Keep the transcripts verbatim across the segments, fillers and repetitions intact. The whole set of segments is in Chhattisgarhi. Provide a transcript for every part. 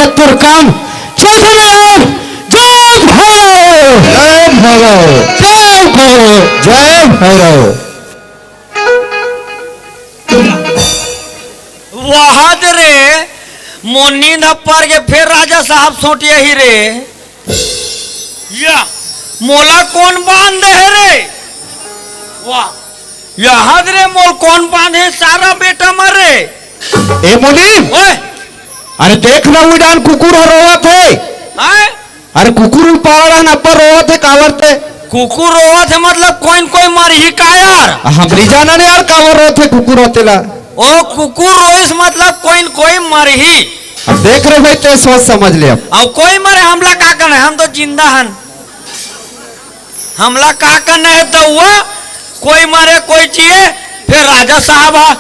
तुरकाम। जय भैरव, जय भैरव, जय भैरव, जय भैरव। वाह दे रे, मोर नींद ह पर गे, फेर राजा साहब सोटिया ही रे। या, मोला कोन बांध दे हे रे? वाह, याद रे, मोल कोन बांधे सारा बेटा मर रे। ए मुनीम, ओए, अरे देख ना, उड़ान कुकुर ह रोवत हे। हैं? अरे कुकुर पाड़ा न अब्बड़ रोवत हे, काबर ते? कुकुर रोवत हे मतलब कोई न कोई मरही का यार? हमरी जाना नहीं यार, काबर रोवत हे कुकुर ह तेला। ओ कुकुर रोइस मतलब कोई न कोई मरही। अब देख रे भाई, ते सोच समझ ले अब। अब कोई मरे, हमला का करना है, हम तो जिंदा हन। हमला का करना है तो हुआ, कोई मरे कोई जिए, फिर राजा साहब हा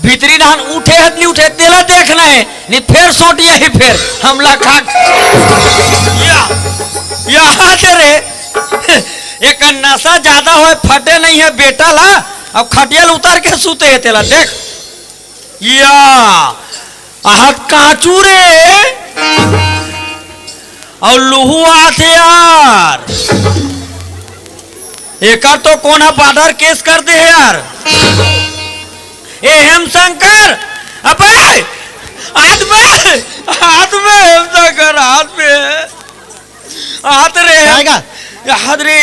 भीतरी डाहन उठे हे त नहीं उठे, तेला देखना है, नहीं फेर सोटिया ही फेर हमला खा। या, या हाथ रे, एक नशा ज्यादा होए, फटे नहीं है बेटा ला, अब खटिया ल उतार के सूते हे तेला देख। या, आहत काचू रे, अउ लुहू आथे यार। एकर तो कोन ह बॉर्डर केस कर दे हे यार। ए हेम शंकर, अबे, हाथ में, हाथ में हेम शंकर, हाथ में, हाथ रे, काय गा? हाथ रे।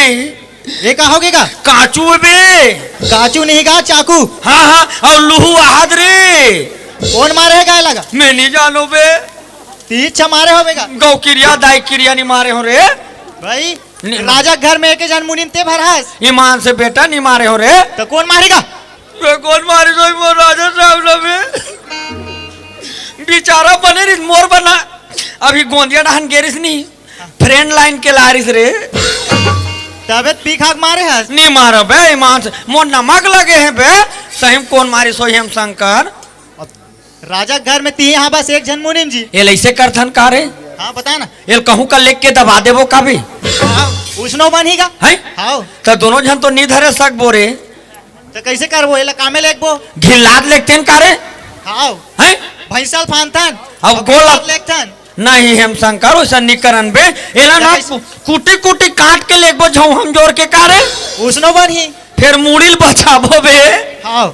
ये का होगे गा? काचू बे। काचू नहीं गा, चाकू। हाँ, हाँ, अउ लुहू आहत रे। कोन मारे हे गा एला गा? मैं नहीं जानो बे। तीच मारे होबे गा। गौ किरिया, दाई किरिया नहीं मारे हो रे। भाई, नहीं। राजा घर में एक जन मुनीम ते भर हस। ईमान से बेटा नहीं मारे हो रे। तो कोन मारे गा? बे कोन मारे सोई मोर राजा साहब ना बे। बेचारा बने रहिस मोर बना। अभी गोंदिया डहन गे रहिस नहीं। फ्रंट लाइन के लारिस रे। तबे त पी खा के मारे हस। नहीं मारा बे, ईमान से। मोर नमक लगे हे बे। सही में कोन मारिस होही हेम शंकर? अब राजा घर में तिही हा बस एक झन मुनीम जी। एला ऐसे करथन का रे? हाँ, बता ना। एला कहूँ का लेग के दबा देबो का बे? हाँ, उसनो बनही गा। हैं? हाँ। त दोनों झन तो नहीं धरे सकबो रे। त कैसे करबो? एला कामे लेगबो? घिल्लात लेगतेन का रे? हाँ। हैं? भैंसा ल फांदथन। अब अउ गोल घिल्लात लेगथन। नहीं हेम शंकर, वैसा नहीं करन बे। एला त ना कैसे? कु-, कुटी कुटी काट के लेगबो, झौहम जोर के का रे? उसनो बनही। फेर मुड़ी ल बचाबो बे। हाँ।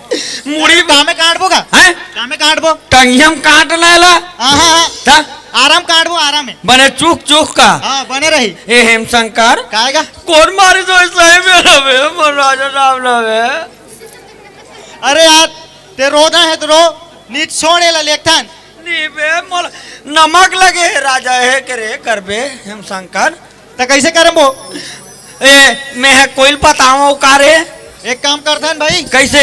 मुड़ी कामे काटबो का? हैं? कामे काटबो। टंगिया म काट ना एला। हाँ, हाँ, हाँ। त? आराम काटबो, आराम हे। बने चुक चुक का। हाँ, बने रही। ए हेम शंकर। काय गा? कोन मारिस होही सही में रे बे, मोर राजा साहब ना बे। अरे यार, ते रोना हे त रो, नहीं त छोड़ एला लेगथन। नहीं बे, मोला नमक लगे हे राजा, हे के रे करबे हेम शंकर। त कैसे करबो? ए, मैं ह कोई ल बतावं का रे? एक काम करथन भाई। कैसे?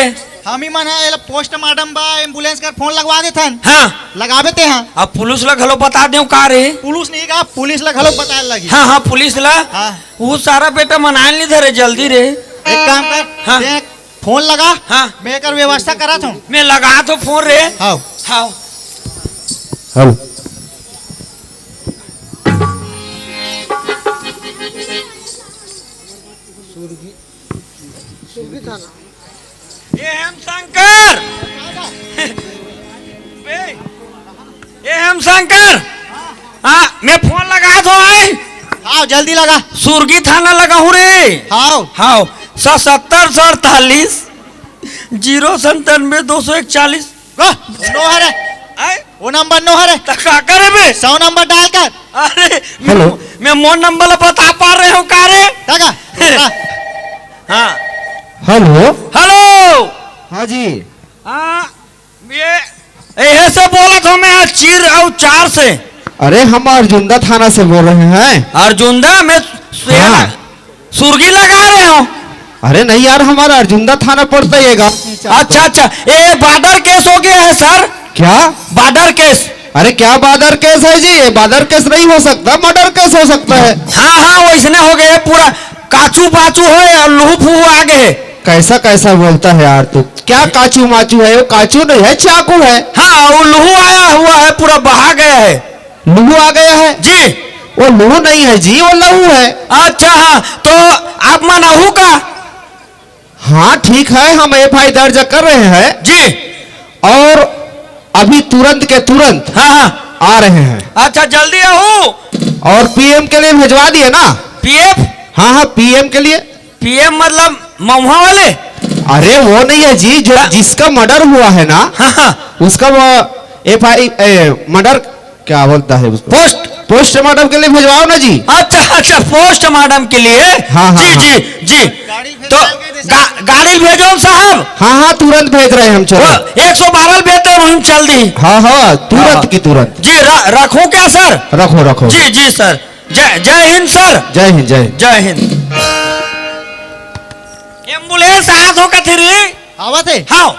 हम ही मन ह एला पोस्टमार्टम बा एम्बुलेंस कर फोन लगवा देथन। हाँ। लगाबे ते हाँ। अब पुलिस ला घलो बता देवं का रे? पुलिस नहीं का, पुलिस ला घलो बताए लगी। हाँ, हाँ, पुलिस ला। हाँ। वो सारा बेटा मन आए ल नहीं धरे जल्दी रे। एक काम कर, हाँ। देख, फोन लगा, हाँ। मैं एकर व्यवस्था करत हूँ। मैं लगात हूँ फोन रे। हाँ। हाँ। हेलो। सुरगी थाना। ए हेम शंकर। बे, ए हेम शंकर। हाँ, मैं फोन लगात हूँ आई। हाँ, जल्दी लगा। सुरगी थाना लगाहूँ रे। हाँ। हाँ, सतहत्तर सौ अड़तालीस, जीरो संतानवे दो सौ इकतालीस। नो हरे। आय? वो नंबर नो हरे। त का करे बे? सौ नंबर डायल कर। अरे, हेलो। मैं मोर नंबर ला बता पा रहे हो का रे? तगा। हाँ। हेलो। हेलो। हाँ जी। हाँ, ये, ये से बोलत हूँ मैं चीर अउ चार से। अरे, हम अर्जुंदा थाना से बोल रहे हैं। अर्जुंदा में से हाँ। सुरगी लगा रहे हो? अरे नहीं यार, हमारा अर्जुंदा थाना पड़ता है ये गाँव। अच्छा, अच्छा, ये बॉर्डर केस हो गया है सर। क्या? Border cash. अरे क्या बॉर्डर केस है जी? ये बॉर्डर केस नहीं हो सकता, मर्डर केस हो सकता है। हाँ, हाँ, वैसने हो गए पूरा। काचू बाचू हो या लूहू फूहू आ गए। कैसा कैसा बोलता है यार तू? क्या काचू माचू है? वो काचू नहीं है, चाकू है। हाँ, वो लूहू आया हुआ है, पूरा बहा गया है। लूहू आ गया है? जी। वो लूहू नहीं है जी, वो लहू है। अच्छा, हाँ, तो आप मन आहू का? हाँ, ठीक है, हम एफ आई आर दर्ज कर रहे हैं। जी। और अभी तुरंत के तुरंत हाँ, हाँ। आ रहे हैं। अच्छा, जल्दी आओ। और पीएम के लिए भिजवा दिए ना? पीएफ? हाँ, हाँ, पीएम के लिए। पीएम मतलब महुआ वाले? अरे, वो नहीं है जी, जो, हाँ। जिसका मर्डर हुआ है ना, हाँ, हाँ। उसका वो एफआई, ए, मर्डर क्या बोलता है उसको? पोस्ट। पोस्टमार्टम के लिए भिजवाओ ना जी। अच्छा, अच्छा, पोस्टमार्टम के लिए। हाँ, हाँ, जी, हाँ। जी, जी। तो गा-, गाड़ी भेजो साहब। हाँ, हाँ, तुरंत भेज रहे हैं हम, चलो। वो एक सौ बारह भेजते हैं, हम चल दी। हाँ, हाँ, तुरंत हाँ। की तुरंत। जी, र-, रखूं क्या सर? रखो, रखो। जी, जी सर। जय, जय हिंद सर। जय हिंद, जय हिंद। जय हिंद। एम्बुलेंस आ तो कथे रे? आवत हे? हाँ।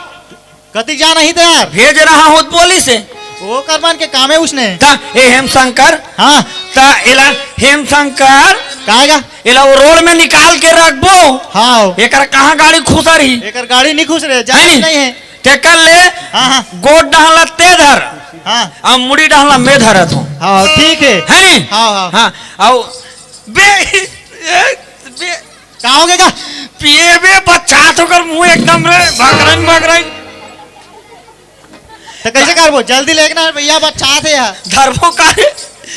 कतिक जाना ही त यार? भेज रहा हूँ, बोलिस हे। ओकर मन के कामे उसने। त ए हेमशंकर। हाँ। त एला हेमशंकर। काहेगा? एला वो रोड में निकाल के रखबो। हाँ। एकर कहाँ गाड़ी खुसरही? एकर गाड़ी नहीं खुसरे, है जान नहीं? नहीं है। तेकर ले हाँ, हाँ। गोड़ डहला ते धर। हाँ। अउ मुड़ी डहला मैं धरत हूँ। हाँ, ठीक है। है नहीं? हाँ, हाँ। हाँ, अउ बे, ए, बे, का हो गया? पिए बे, बच्चा तो कर मुंह एकदम रे, भगरन, भगरन। तो कैसे करबो? जल्दी लेके ना भैया, बच्चा थे यार। धरबो का रे?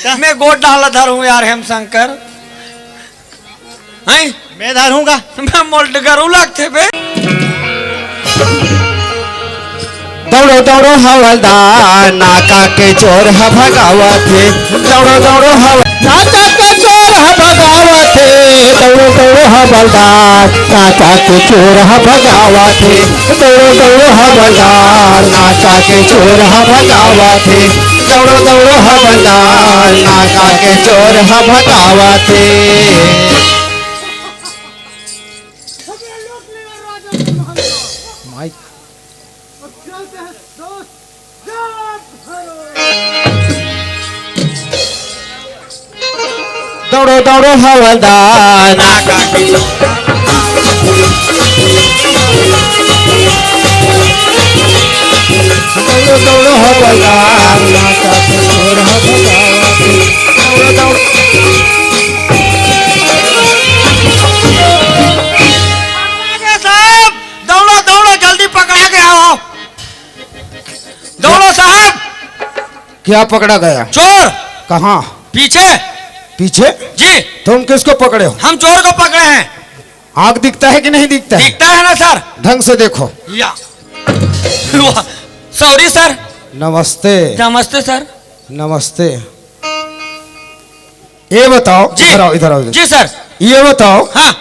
क्या? मैं गोड़ डहला धरूं यार, हेमशंकर। हैं? मैं धरूंगा। मैं मोल्ड करू लगते बे। दौड़ो, दौड़ो, हवलदार, नाका के चोर ह भगावत हे। दौड़ो, दौड़ो, हव-, नाका के चोर ह भगावत हे। दौड़ो, दौड़ो, हवलदार, नाका के चोर ह भगावत हे। दौड़ो, दौड़ो, हवलदार, नाका के चोर ह भगावत हे। दौड़ो, दौड़ो, हवलदार, नाका के चोर ह भगावत हे। माइक। दौड़ो, दौड़ो, हवलदार। दौड़ो, दौड़ो, हवलदार। दौड़ो, दौड़ो। साहब, दौड़ो, दौड़ो, जल्दी पकड़ा के आओ। दौड़ो साहब। क्या पकड़ा गया? चोर। कहाँ? पीछे। पीछे? जी। तुम किसको पकड़े हो? हम चोर को पकड़े हैं। आँख दिखता है कि नहीं दिखता है? दिखता है ना सर। ढंग से देखो। या। वाह, सॉरी सर। नमस्ते। नमस्ते सर। नमस्ते। ये बताओ, जी। इधर आओ, इधर आओ, इधर। जी सर। ये बताओ, हाँ।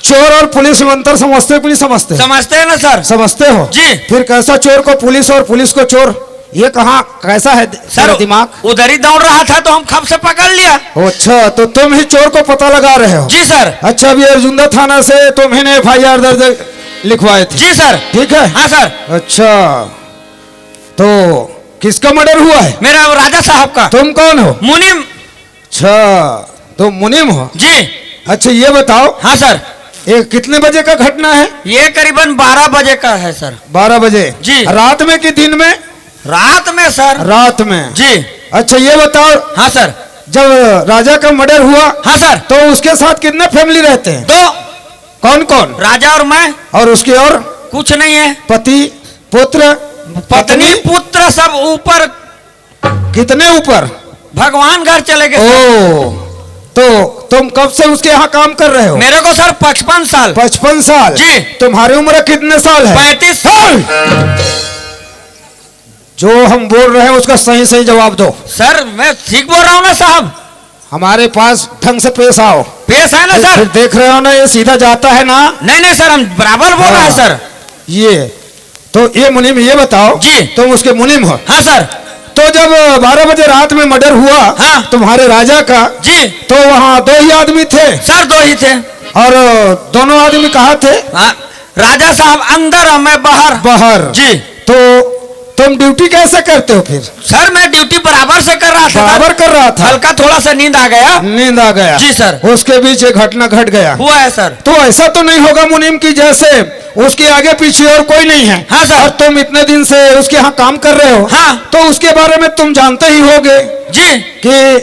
चोर और पुलिस में अंतर समझते हो कि नहीं समझते? समझते हैं ना सर। समझते हो? जी। फिर कैसा चोर को पुलिस और पुलिस को चोर, ये कहाँ, कैसा है सर, तेरा दिमाग? उधर ही दौड़ रहा था तो हम खप से पकड़ लिया। ओ, अच्छा, तो तुम ही चोर को पता लगा रहे हो? जी सर। अच्छा, अभी अर्जुंदा थाना से तुम्ही ने एफआईआर दर्ज लिखवाए थे? जी सर। ठीक है? हाँ सर। अच्छा, तो किसका मर्डर हुआ है? मेरा, वो राजा साहब का। तुम कौन हो? मुनीम। अच्छा, तो मुनीम हो? जी। अच्छा, ये बताओ। हाँ सर। ये कितने बजे का घटना है? ये करीबन बारह बजे का है सर। बारह बजे? जी। रात में कि दिन में? रात में सर। रात में। जी। अच्छा, ये बताओ। हाँ सर। जब राजा का मर्डर हुआ, हाँ सर। तो उसके साथ कितने फैमिली रहते हैं? दो। कौन कौन? राजा और मैं। और उसके और? कुछ नहीं है। पति, पुत्र, पत्नी, पत्नी? पुत्र सब ऊपर। कितने ऊपर? भगवान घर चले गए सर। ओ, तो तुम कब से उसके यहाँ काम कर रहे हो? मेरे को सर पचपन साल। पचपन साल? जी। तुम्हारी उम्र कितने साल है? पैंतीस साल। जो हम बोल रहे हैं उसका सही सही जवाब दो। सर, मैं ठीक बोल रहा हूँ ना साहब। हमारे पास ढंग से पेश आओ। पेश है ना फिर, सर? फिर देख रहे हो ना, ये सीधा जाता है ना। नहीं, नहीं सर, हम बराबर बोल रहे हैं हाँ। सर। ये तो ये मुनीम, ये बताओ, जी। तुम उसके मुनीम हो? हाँ सर। तो जब बारह बजे रात में मर्डर हुआ हाँ। तुम्हारे राजा का, जी। तो वहाँ दो ही आदमी थे? सर, दो ही थे। और दोनों आदमी कहाँ थे? हाँ, राजा साहब अंदर और मैं बाहर। बाहर। जी। तो तुम ड्यूटी कैसे करते हो फिर? सर, मैं ड्यूटी बराबर से कर रहा था। बराबर कर रहा था। हल्का थोड़ा सा नींद आ गया। नींद आ गया। जी सर। उसके बीच ये घटना घट गया। हुआ है सर। तो ऐसा तो नहीं होगा मुनीम कि जैसे उसके आगे पीछे और कोई नहीं है। हाँ सर। और तुम इतने दिन से उसके यहाँ काम कर रहे हो, हाँ। तो उसके बारे में तुम जानते ही होगे जी। कि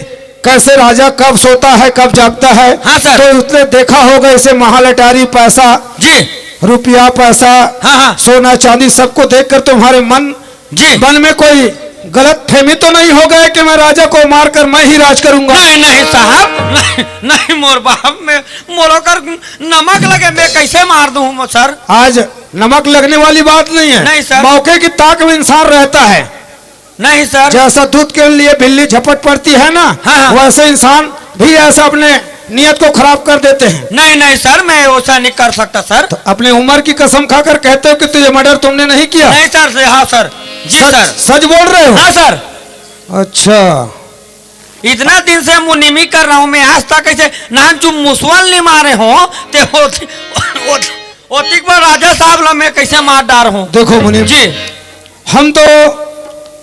कैसे राजा कब सोता है, कब जागता है। हाँ सर। तो उसने देखा होगा इसे महल अटारी, पैसा, जी। रुपया, पैसा, हाँ, हाँ। सोना चांदी, सबको देखकर तुम्हारे मन जी। मन में कोई गलत फहमी तो नहीं हो गया कि मैं राजा को मारकर मैं ही राज करूंगा? नहीं, नहीं साहब, नहीं, नहीं मोर बाप, मैं मोर ओकर नमक लगे, मैं कैसे मार दूं सर? आज नमक लगने वाली बात नहीं है। नहीं सर। मौके की ताक में इंसान रहता है। नहीं सर। जैसा दूध के लिए बिल्ली झपट पड़ती है ना, हाँ, हाँ। वैसे इंसान भी ऐसा अपने नियत को खराब कर देते हैं। नहीं, नहीं सर, मैं वैसा नहीं कर सकता सर। तो अपने उम्र की कसम खाकर कहते हो कि तुझे मर्डर तुमने नहीं किया? नहीं सर, हाँ सर। जी सच, सर। सच बोल रहे हो? हाँ सर। अच्छा। इतना दिन से मुनिमी कर रहा हूँ मैं, आज तक ऐसे नानचुन मुसवा ल नहीं मारे हो, ते ओत-, ओत-, ओतिक बार राजा साहब ला मैं कैसे मार डार हूँ? देखो मुनीम, जी। हम तो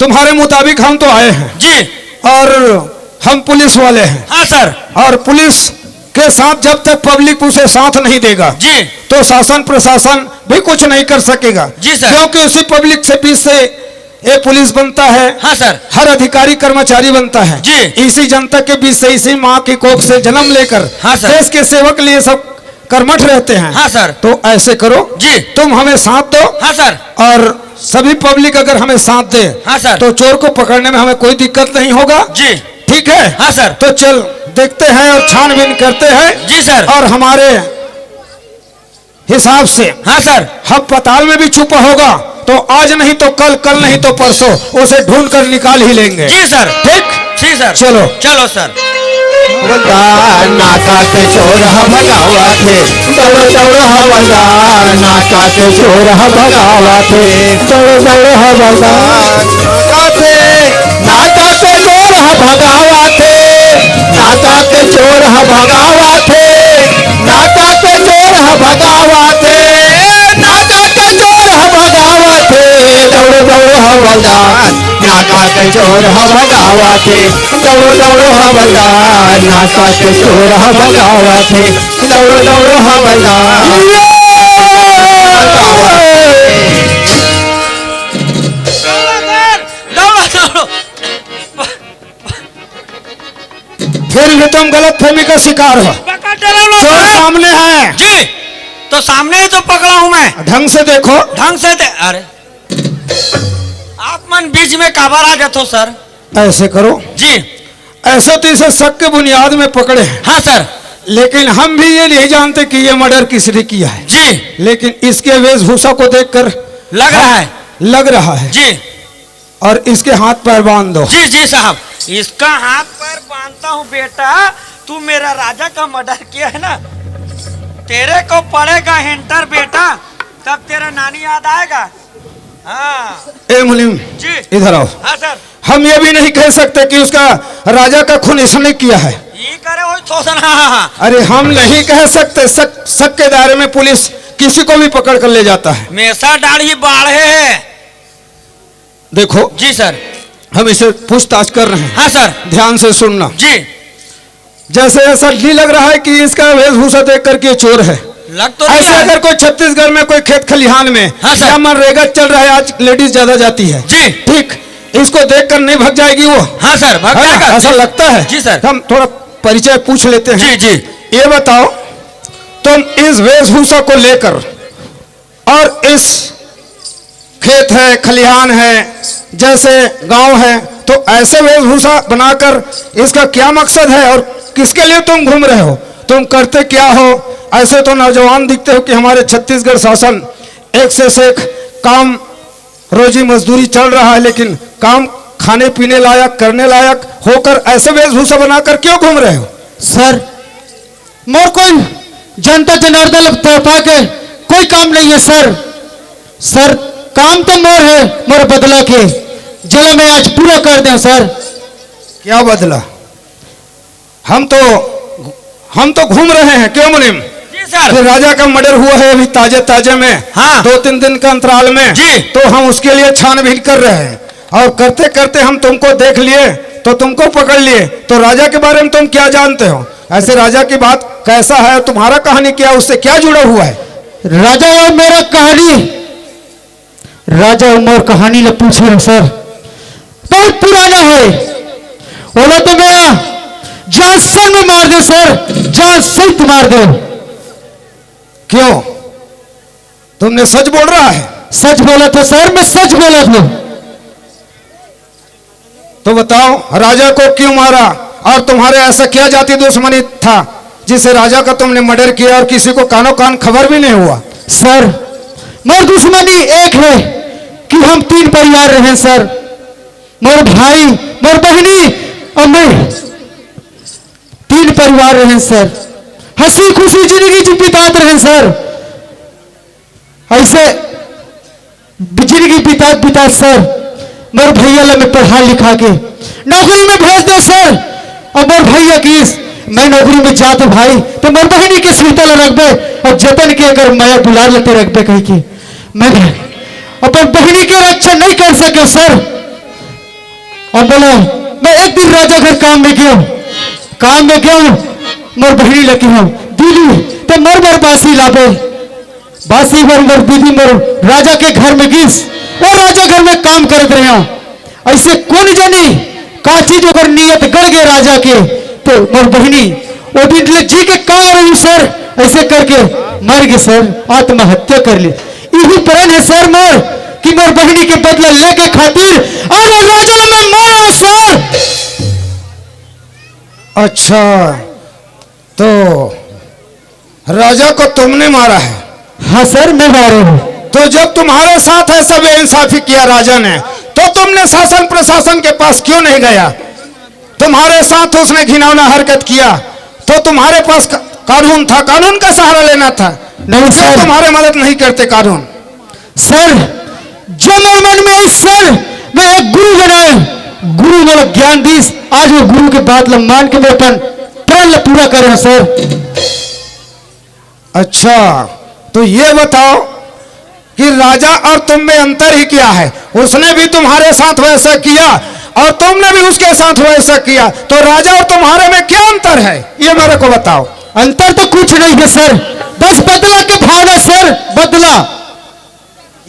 तुम्हारे मुताबिक हम तो आए हैं। जी। और हम पुलिस वाले हैं। हाँ सर। और पुलिस के साथ जब तक पब्लिक उसे साथ नहीं देगा, जी। तो शासन प्रशासन भी कुछ नहीं कर सकेगा। जी सर। क्योंकि उसी पब्लिक से, बीच से ये पुलिस बनता है। हाँ सर। हर अधिकारी कर्मचारी बनता है। जी। इसी जनता के बीच से, इसी माँ की कोख से जन्म लेकर हाँ सर। देश के सेवा के लिए सब कर्मठ रहते हैं। हाँ सर। तो ऐसे करो, जी। तुम हमें साथ दो। हाँ सर। और सभी पब्लिक अगर हमें साथ दे, हाँ सर। तो चोर को पकड़ने में हमें कोई दिक्कत नहीं होगा। जी। ठीक है? हाँ सर। तो चल, देखते हैं और छानबीन करते हैं। जी सर। और हमारे हिसाब से हाँ सर। हम पताल में भी छुपा होगा, तो आज नहीं तो कल, कल नहीं तो परसों उसे ढूंढ कर निकाल ही लेंगे। जी सर। ठीक? जी सर। चलो। चलो सर। नाका के चोर ह भगावत हे, दौड़ दौड़ हवलदार। नाका के चोर ह भगावत हे, दौड़ दौड़ हवलदार। नाका के, नाका के चोर ह भगावत हे, नाका के चोर ह भगावत हे, नाका के चोर ह भगावत हे, नाका के चोर ह भगावत हे, दौड़ दौड़ हवलदार। नाका के चोर ह भगावत हे, दौड़ दौड़ हवलदार। नाका के चोर ह भगावत हे, दौड़ दौड़ हवलदार। दौड़ो सर, दौड़ो, दौड़ो। फिर भी तुम गलत फहमी का शिकार हो। पकड़ डरा लो चोर सर। सामने है। जी, तो सामने ही तो पकड़ा हूं मैं। ढंग से देखो। ढंग से दे-, अरे, आप मन बीच में काबर आ जाते हो सर? ऐसे करो। जी। ऐसे तो इसे शक के बुनियाद में पकड़े हैं। हाँ सर। लेकिन हम भी ये नहीं जानते कि ये मर्डर किसने किया है। जी। लेकिन इसके वेशभूषा को देखकर लग रहा है। लग रहा है। जी। और इसके हाथ पैर बांध दो। जी, जी साहब, इसका हाथ पैर बांधता हूँ बेटा। तू मेरा राजा का मर्डर किया है ना, तेरे को पड़ेगा हेंटर बेटा, तब तेरा नानी याद आएगा। हाँ। ए मुनीम, जी। इधर आओ। हाँ सर। हम ये भी नहीं कह सकते कि उसका, राजा का खून इसने किया है। ये करे वही थोसन, हाँ, हाँ, हाँ। अरे हम नहीं कह सकते, शक, शक के दायरे में पुलिस किसी को भी पकड़ कर ले जाता है। मेसा डाढ़ी बाढ़े है। देखो जी सर। हम इसे पूछताछ कर रहे हैं। हाँ सर। ध्यान से सुनना। जी। जैसे ऐसा नहीं लग रहा है कि इसका वेशभूषा देख करके चोर है। लग तो नहीं ऐसे रहा है। अगर कोई छत्तीसगढ़ में कोई खेत खलिहान में हाँ सर। या मनरेगा चल रहा है, आज लेडीज ज्यादा जाती है। जी। ठीक, इसको देख कर नहीं भाग जाएगी वो? हाँ सर, भाग है ना? जाएगा। ऐसा जी। लगता है। जी सर। हम थोड़ा परिचय पूछ लेते हैं। जी, जी। ये बताओ, तुम इस वेशभूषा को लेकर और इस खेत है, खलिहान है, जैसे गांव है, तो ऐसे वेशभूषा बनाकर इसका क्या मकसद है और किसके लिए तुम घूम रहे हो? तुम करते क्या हो? ऐसे तो नौजवान दिखते हो कि हमारे छत्तीसगढ़ शासन एक से एक काम, रोजी मजदूरी चल रहा है, लेकिन काम खाने पीने लायक, करने लायक होकर ऐसे वेशभूषा बनाकर क्यों घूम रहे हो? सर, मोर कोई जनता जनार्दन ल तरफा के कोई काम नहीं है सर। सर, काम तो मोर है, मोर बदला के, जेला मैं आज पूरा कर दें सर। क्या बदला? हम तो, हम तो घूम रहे हैं, क्यों मुनीम? जी सर। कि राजा का मर्डर हुआ है अभी ताजे ताजे में, हाँ। दो तीन दिन का अंतराल में, जी। तो हम उसके लिए छानबीन कर रहे हैं। और करते करते हम तुमको देख लिए, तो तुमको पकड़ लिए, तो राजा के बारे में तुम क्या जानते हो? ऐसे राजा की बात कैसा है, तुम्हारा कहानी क्या, उससे क्या जुड़ा हुआ है? राजा और मेरा कहानी, राजा और मोर कहानी ल पूछे रहे सर, बहुत पुराना है। ओला तो मेरा जात संग में मार दे सर, जात सहित मार दे। क्यों, तुमने सच बोल रहा है? सच बोला था सर, मैं सच बोला था। तो बताओ, राजा को क्यों मारा और तुम्हारे ऐसा क्या जाति दुश्मनी था जिसे राजा का तुमने मर्डर किया और किसी को कानो कान खबर भी नहीं हुआ? सर, मोर दुश्मनी एक है कि हम तीन परिवार रहेन सर, मोर भाई, मोर बहिनी और मैं, तीन परिवार रहेन सर, हंसी खुशी जिंदगी जी बितात रहेन सर। ऐसे जिंदगी बितात बितात सर, मोर भैया ला मैं पढ़ा लिखा के नौकरी में भेज दे सर। अब मोर भैया किस, मैं नौकरी में जात भाई, तो मोर बहिनी के सुरता ला रखबे और जतन के अगर मया दुलार लते रखबे कही के मैं अपन बहिनी के रक्षा नहीं कर सके सर। और बोले, मैं एक दिन राजा घर काम में गयो, काम में गयो, मोर बहिनी लगी हूँ, दीदी, ते मोर बर बासी लाबे। बासी बर मोर दीदी मोर राजा के घर में गिस, वो राजा घर में काम करत रहे हो। ऐसे कौन जानी का चीज ओकर नियत गड़ गए राजा के, तो मोर बहिनी वो दिन ले जी के का रही सर, ऐसे करके मर गए सर, आत्महत्या कर ली। यही प्रण है सर मोर कि मोर बहिनी के बदला लेके खातिर और राजा में मारा सर। अच्छा, तो राजा को तुमने मारा है? हाँ सर, मैं मारा हूँ। तो जब तुम्हारे साथ ऐसा बेइंसाफी किया राजा ने, तो तुमने शासन प्रशासन के पास क्यों नहीं गया? तुम्हारे साथ उसने घिनौना हरकत किया, तो तुम्हारे पास क-, कानून था, कानून का सहारा लेना था। नहीं तो सर। तुम्हारे मदद नहीं करते कानून। सर, जो मेरे मन में है सर, मैं एक गुरु बनाए, गुरु मेरा ज्ञान दीस, आज वो गुरु के बात ला मान के मैं अपन प्रण ला पूरा करें सर। अच्छा, तो ये बताओ कि राजा और तुम में अंतर ही क्या है? उसने भी तुम्हारे साथ वैसा किया और तुमने भी उसके साथ वैसा किया, तो राजा और तुम्हारे में क्या अंतर है, ये मेरे को बताओ। अंतर तो कुछ नहीं है सर, बस बदला के भावना सर, बदला।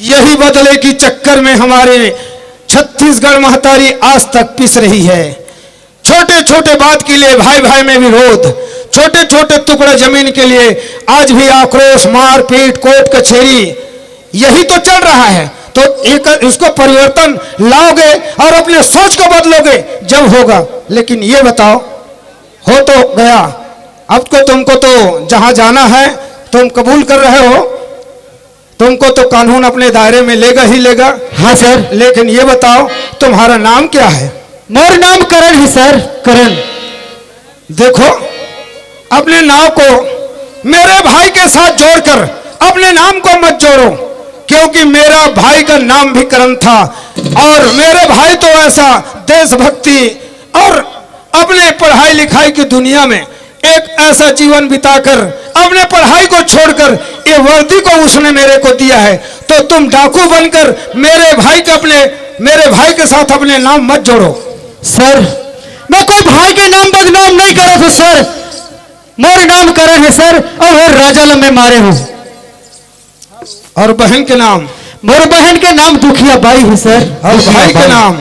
यही बदले की चक्कर में हमारे छत्तीसगढ़ महतारी आज तक पिस रही है। छोटे छोटे बात के लिए भाई भाई में विरोध, छोटे छोटे टुकड़ा जमीन के लिए आज भी आक्रोश, मारपीट, कोर्ट कचहरी, यही तो चल रहा है। तो एक इसको परिवर्तन लाओगे और अपने सोच को बदलोगे जब होगा। लेकिन ये बताओ, हो तो गया, अब को तुमको तो जहां जाना है तुम कबूल कर रहे हो, तुमको तो कानून अपने दायरे में लेगा ही लेगा। हाँ सर। लेकिन ये बताओ, तुम्हारा नाम क्या है? मोर नाम करण है सर, करण। देखो, अपने नाम को मेरे भाई के साथ जोड़कर अपने नाम को मत जोड़ो, क्योंकि मेरा भाई का नाम भी करण था और मेरे भाई तो ऐसा देशभक्ति और अपने पढ़ाई लिखाई की दुनिया में एक ऐसा जीवन बिताकर अपने पढ़ाई को छोड़कर ये वर्दी को उसने मेरे को दिया है, तो तुम डाकू बनकर मेरे भाई के अपने, मेरे भाई के साथ अपने नाम मत जोड़ो। सर, मैं कोई भाई के नाम बदनाम नहीं करा था सर, मोर नाम करण है सर, और वो राजा ला मैं मारे हूँ। और बहन के नाम? मोर बहन के नाम दुखिया बाई है सर। और दुखिया भाई के बाई। नाम?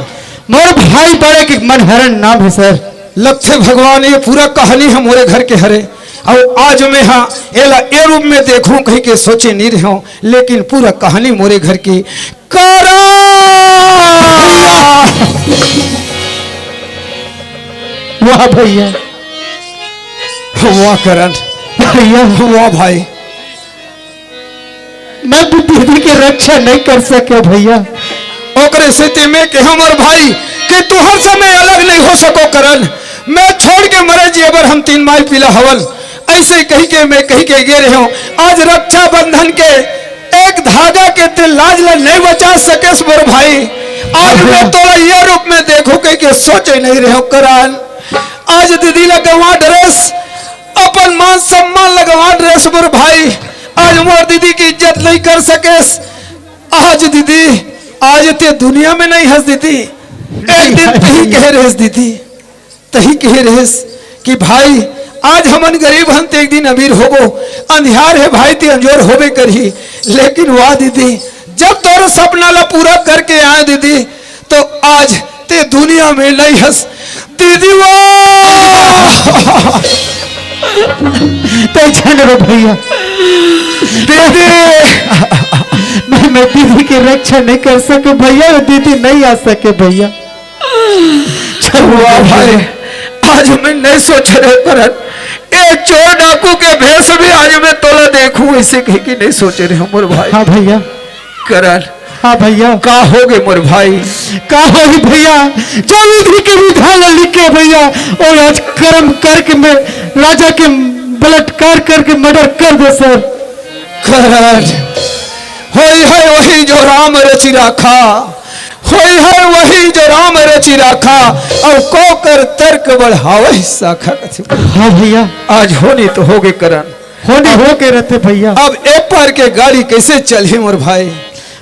मोर भाई बड़े के मनहरण नाम है सर। लगथे भगवान, ये पूरा कहानी ह मोरे घर के हरे। और आज मैं हा एला ए रूप में देखूं कही के सोचे नहीं रहो, लेकिन पूरा कहानी मोरे घर की। करा। वाह भैया। वाह करण। भैया। वाह भाई। मैं तो दीदी के रक्षा नहीं कर सके भैया। ओकरे सेती मैं के हमर भाई कि तुहर से मैं अलग नहीं हो सको करण। मैं छोड़ के मरे जिए बर हम तीन माई पीला हवन। ऐसे कही के मैं कही के गे रहे हूँ। आज रक्षाबंधन के एक धागा के ते लाज ला नहीं बचा सकेस मोर भाई। आज मैं तोला ये रूप में देखो कही के सोचे नहीं रहे हूँ करण। आज दीदी ला गंवा डरेस, अपन मान सम्मान ला गंवा डरेस मोर भाई। आज मोर दीदी की इज्जत नहीं कर सकेस। आज दीदी, आज ते दुनिया में नहीं हस दीदी। एक दिन तही कहे रहेस दीदी, तही कहे रहेस कि भाई, आज हमन गरीब हन ते एक दिन अमीर होबो, अंधियार है भाई ते अंजोर होबे करही। लेकिन वाह दीदी, जब तोर सपना ला पूरा करके आए दीदी, तो आज ते दुनिया में नहीं हस दीदी। वाह ते जान रो भैया, दीदी। मैं, मैं दीदी की रक्षा नहीं कर सके भैया, वो दीदी नहीं आ सके भैया। वाह भाई, आज मैं नहीं सोचे रहे करण, ए चोर डाकू के भेष में आज मैं तोला देखूं, ऐसे कह के नहीं सोचे रहे मोर भाई। हाँ भैया। करण। हाँ भैया। का होगे मोर भाई? का होगे भैया? जो विधि के विधान लिखे भैया, और आज कर्म करके मैं राजा के बलात्कार करके murder कर दे सर। करण, होई है वही जो राम रचि राखा, होई है वही जो राम रचि राखा, अउ को कर तर्क बढ़ावहि शाखा कथे। हाँ भैया। आज होनी तो होगे करण। होनी अब होगे रथे भैया। अब ए पार के गाड़ी कैसे चलही मोर भाई?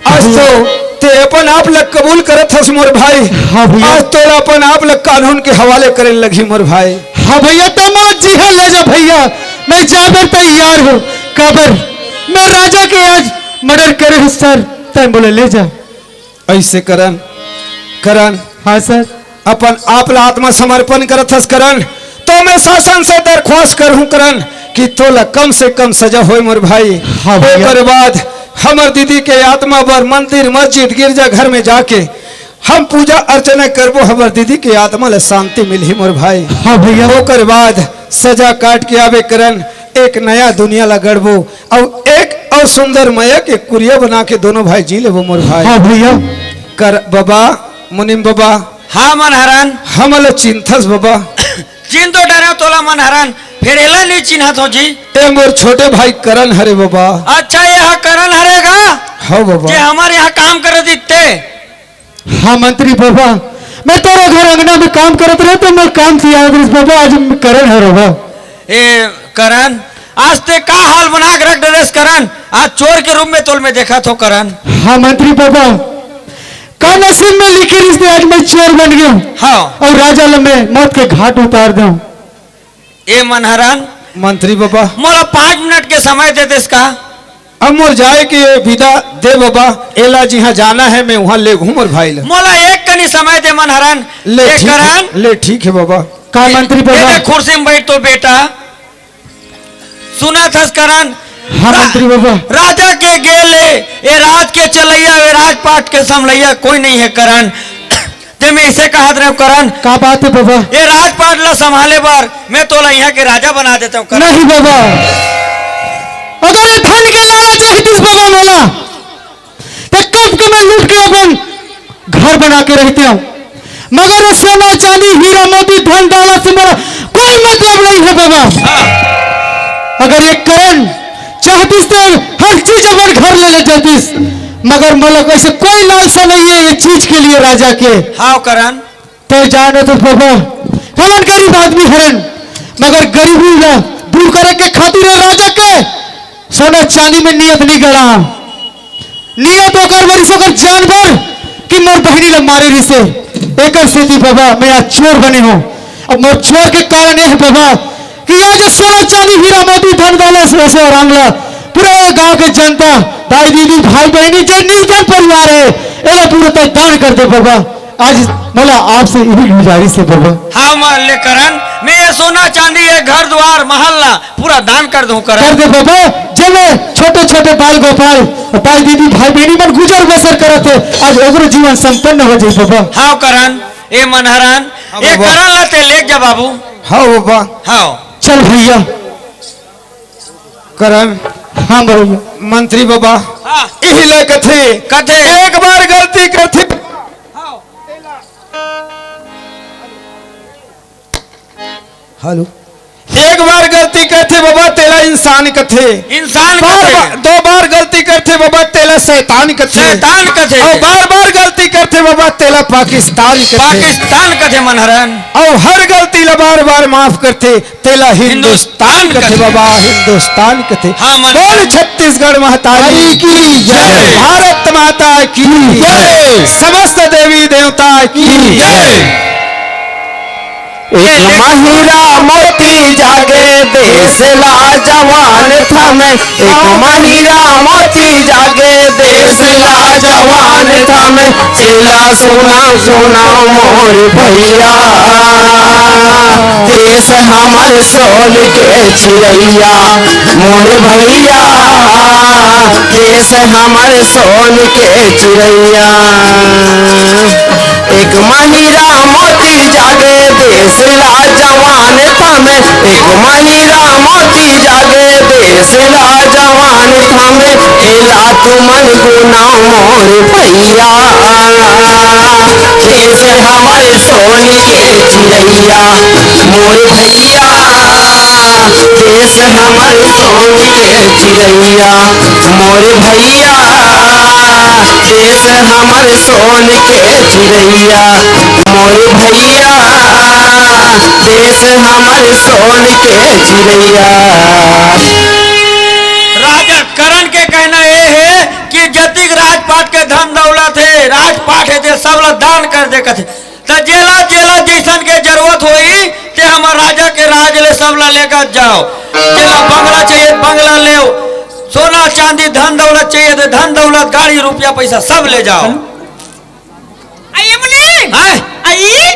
आज भैया। तो ते अपन आप ला कबूल करत हस मोर भाई। हाँ भैया। आज तोला अपन आप ला कानून के हवाले करे लगही मोर भाई। हाँ भैया, ते मोला जिहाँ ले जा भैया, मैं जाबर तैयार हूँ। काबर मैं राजा के आज murder करे हूँ सर, ते मोला ले जा। ऐसे करण, करण। हाँ सर। अपन आप ला आत्मसमर्पण करत हस करण, तो मैं शासन से दरख्वास्त करहूँ करण कि तोला कम से कम सजा होए मोर भाई। हाँ भैया। ओकर बाद हमर दीदी के आत्मा बर मंदिर, मस्जिद, गिरजा घर में जाके हम पूजा अर्चना करबो, हमर दीदी के आत्मा ला शांति मिलही मोर भाई। हाँ भैया। ओकर बाद सजा काट के आबे करण, एक नया दुनिया ला गढ़बो, अउ एक अउ सुंदर मया के कुरिया बना के दोनों भाई जी लेबो मोर भाई। हाँ भैया। कर बाबा, मुनीम बाबा। हाँ मनहरन। हमला चिन्हथस बाबा? चिन्ह तो डरेंव तोला मनहरन, फेर एला नहीं चिन्हत हो जी। ए मोर छोटे भाई करण हरे बाबा। अच्छा, ये हा करण हरे गा? हाँ बाबा। जे हमर यहाँ काम करे दिते। हाँ मंत्री बाबा, मैं तोरे घर अंगना में काम करत रहे तो मैं काम किया करिस बाबा, आज मैं करण हरे बाबा। ए करण, आज ते का हाल बना के रख डरेस करण, आज चोर के रूप में तोल में देखत हो करण। हाँ मंत्री बाबा, का नसीब में लिखे रिहिस ते आज मैं चोर बन गयो। हाँ। अउ राजा ल मैं मौत के घाट उतार देंव। ए मनहरन। मंत्री बाबा। मोला पाँच मिनट के समय दे देस का? अब मोर जाए के विदा दे बाबा, एला जिहाँ जाना है मैं उहाँ ले घूमर भाई ला। मोला एक कनी समय दे मनहरन। ले ए ठीक है, करण। ले ठीक है बाबा। का ए, मंत्री ए बाबा? ले कुर्सी में बैठ तो बेटा। सुनत हस करण? हाँ, रा-, मंत्री बाबा। राजा के गेल ए, ए राज के चलैया, ए राजपाट के संभलैया कोई नहीं है करण। ते मैं इसे कहत रहेंव करण। का बात है बाबा? ए राजपाट ला संभाले बर मैं तोला यहाँ के राजा बना देतेंव करण। नहीं बाबा, अगर ए धन के लालच रहितिस बाबा मोला, त कब के मैं लूट के अपन घर बना के रहितेंव, मगर ये सोना चांदी हीरा मोती धन दौलत से मोला कोई मतलब नहीं है बाबा। हाँ। अगर ए करण चाहतिस तो हर चीज अपन घर ले ले जातिस, मगर मोला ऐसे कोई लालसा नहीं है ये चीज के लिए राजा के। हाँ करण। ते जाने तो बाबा, हमन गरीब आदमी हरन, मगर गरीबी ला दूर करे के खातिर ए राजा के सोना चांदी में नियत नहीं गड़ा। नियत ओकर बरिस ओकर जान बर कि मोर बहिनी ला मारे रिहिसे। एकर सेती बाबा मैं आज चोर बने हूँ। अब मोर चोर के कारण ये है बाबा कि आज सोना चांदी हीरा मोती धन दौलत से ऐसे आराम ला पूरा ये गांव के जनता, दाई दीदी, भाई बहिनी, जे निर्धन परिवार है, एला पूरा तय दान कर दे बाबा। आज मोला आपसे यही गुजारिश है बाबा। हाँ, मान ले करण, मैं ये सोना चांदी, ये घर द्वार, महल ला पूरा दान कर दूं करण। कर दे बाबा, जे मैं छोटे छोटे बाल गोपाल, दाई दीदी, भाई बहिनी मन गुजर बसर करत है, आज ओकरो जीवन संपन्न हो जाए बाबा। हाँ करण, ए मनहरन, हाँ ए बाबा। करण ला ते लेके जा बाबू। हाँ बाबा। हाँ। चल भैया। करण। हाँ भैया। मंत्री बाबा। हाँ। इही ला कथे। कथे। एक बार गलती करथे। हाँ। हेलो। एक बार गलती करथे बाबा, तेला इंसान कथे। इंसान बार कथे। बार, दो बार गलती करथे बाबा, तेला शैतान कथे। शैतान कथे। अउ बार बार गलती करथे बाबा, तेला पाकिस्तान कथे। पाकिस्तान कथे मनहरन। अउ हर गलती ला बार बार माफ करथे, तेला हिंदुस्तान हिंदुस्तान कथे। कथे बाबा, हिंदुस्तान कथे। हाँ, मन बोल छत्तीसगढ़ महतारी की जय। भारत माता की जय। समस्त देवी देवता की जय। एक महिरा मोती जागे देश ला जवान थमे, एक महिरा मोती जागे देश ला जवान थमे। चेला सुना सुना मोर भैया, देश हमर सोन के चिरैया, मोर भैया, देश हमर सोन के चिरैया। एक महिरा मोती जागे देश ला जवान थामे, एक महिरा मोती जागे देश ला जवान थामे, एला तुमन गुना मोर भैया, देश हमर सोन के चिरैया, मोर भैया, देश हमर सोन के चिरैया, मोर भैया, देश हमर सोन के चिरैया, मोर भैया, देश हमर सोन के चिरैया। राजा करण के कहना ये हे कि जतिक राजपाट के धन दौलत हे, राजपाट हे, ते सब ला दान कर दे कथे। त जेला जेला जइसन के जरूरत होई, ते हमर राजा के राज ले सब ला लेकर जाओ। जेला बंगला चाहिए, बंगला लेव, सोना चांदी धन दौलत चाहिए, ते धन दौलत, गाड़ी रुपया पैसा सब ले जाओ। अये मुनीम, हैं? अये,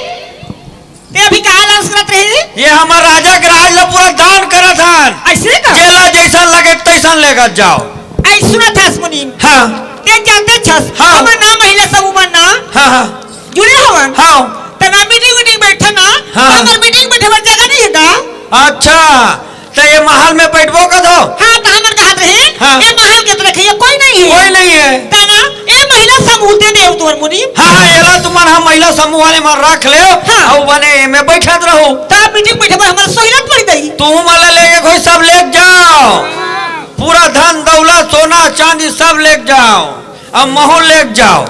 ते अभी कहाँ लालच करत रहे? ये हमर राजा के राज ला पूरा दान करत हन। अइसे का? जेला जइसन लगे तइसन लेकर जाओ। अये सुनत हस मुनीम? हाँ। ते जानत हस? हाँ। हमर ना महिला समूह मन ना हाँ, हाँ। जुड़े हवन। हाँ। त ना मीटिंग वीटिंग बैठन ना, हाँ। हमर मीटिंग बैठे बर जगह नहीं हे का? अच्छा, त ये महल में बैठबो कथो? हाँ, त हमन कहत रहे, हाँ। ये महल के तरह ये कोई नहीं हे। कोई नहीं हे। त ना, ये महिला समूह दे देव तुमन मुनीम। हाँ, हाँ, एला तुमन हम महिला समूह वाले मन रख लेव, हाँ। अउ बने एमे बैठत रहो। त मीटिंग बैठे बर हमर सोहिरत पड़ गई। तुमन ला लेके कोई सब लेके जाओ, पूरा धन दौलत, सोना चांदी सब लेके जाओ, अब महू लेके जाओ।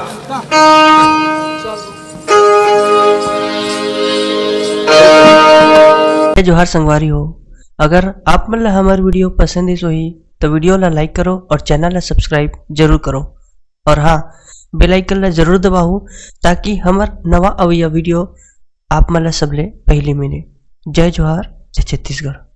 जय जोहार संगवारी हो, अगर आप मन ला हमर वीडियो पसंद आइस होही, तो वीडियो ला like करो और चैनल ला subscribe जरूर करो। और हाँ, बेल आइकन ला जरूर दबाओ, ताकि हमर नवा अवइया वीडियो आप मन ला सबले पहली मिले। जय जोहार, जय छत्तीसगढ़।